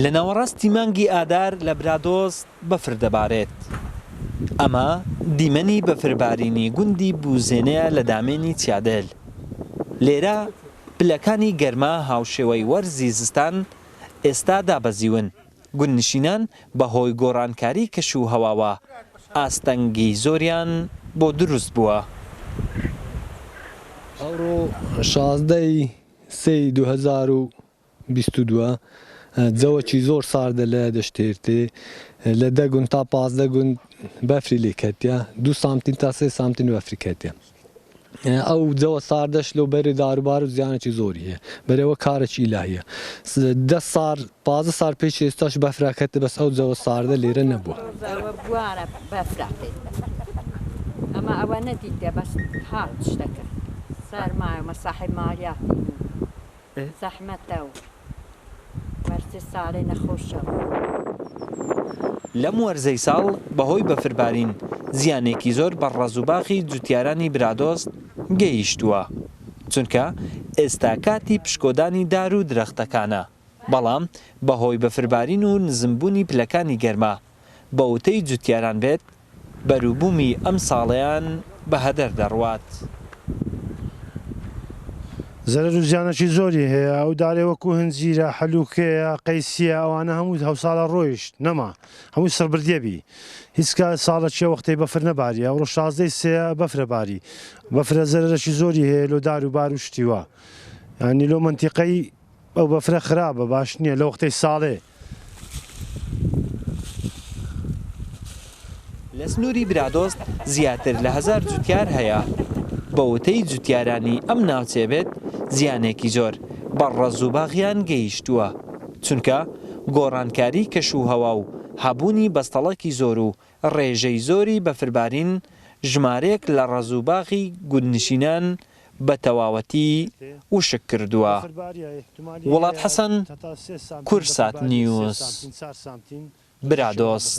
لە ناوەڕاستی مانگی ئادار لە برادۆست بەفر دەبارێت. ئەمە دیمەنی بەفربارینی گوندی بوزێنەیە لە دامێنی چیادێل. لێرە پلەکانی گەرما هاوشێوەی وەرزی زستان ئێستا دابەزیون، گوندنشینان بەهۆی گۆڕانکاری کەش و هەواوە ئاستەنگی زۆریان بۆ دروست بووە. ئەوڕۆ 16 ی سێی 2022 جەوەکی زۆر ساردە لە دەشتێرتێ لە دە گوند تا 15 گوند بەفری لێ کەتیە دوو سامتین تا سێ سامتین بەفری کەتیە ئەو جەوە ساردەش لەو بەری داروبار و زیانێکی زۆری هەیە بەرەوە کارێکی ئیلاهیە دە سار پازدە سار پێش ئێستاش بەفرا کەتە بەس ئەو جەوە ساردە لێرە نەبووە. بوارە بەفرا پێ ئەمە ئەوە نەدیتە بەس هات شتەکە سەرمایە مەساحی مالیاتی بوو زەحمەتە و وەرزی ساڵێ نەخۆشە. لەم وەرزەی ساڵ بەهۆی بەفربارین زیانێکی زۆر بە ڕەز و باخی جوتیارانی برادۆست گەیشتووە، چونکە ئێستا کاتی پشکۆدانی دار و درەختەکانە، بەڵام بەهۆی بەفربارین و نزمبوونی پلەکانی گەرما، بە وتەی جوتیاران بێت، بەروبوومی ئەمساڵیان بە هەدەر دەڕوات. زەرەر و زیانەکی زۆری هەیە، ئەو دارەی وەکو هنجیرە، حەلوکەیە، قەیسیە ئەوانە هەموو هەوساڵە ڕۆیشت نەما هەمووی سڕبردیە بی هیچ کا ساڵەکیە وەختەی بەفر نەباریە ئەوڕۆ شازدەی سێیە بەفرە باری بەفرە زەرەرەکی زۆری هەیە لۆ دار و بار و شتی وا یانی لۆ مەنتیقەی ئەو بەفرە خرابە باش نییە لە وەختەی ساڵێ. لە سنووری برادۆست زیاتر لە هەزار جوتیار هەیە، بە وتەی جوتیارانی ئەم ناوچەیە بێت زیانێکی زۆر بە ڕەز و باغیان گەیشتووە، چونکە گۆڕانکاری کەش و هەوا و هەبوونی بەستەڵەکی زۆر و ڕێژەی زۆری بەفربارین ژمارەیەک لە ڕەز و باغی گوندنشینان بە تەواوەتی وشک کردووە. وڵات حەسەن، کوردسات نیوز، برادۆست.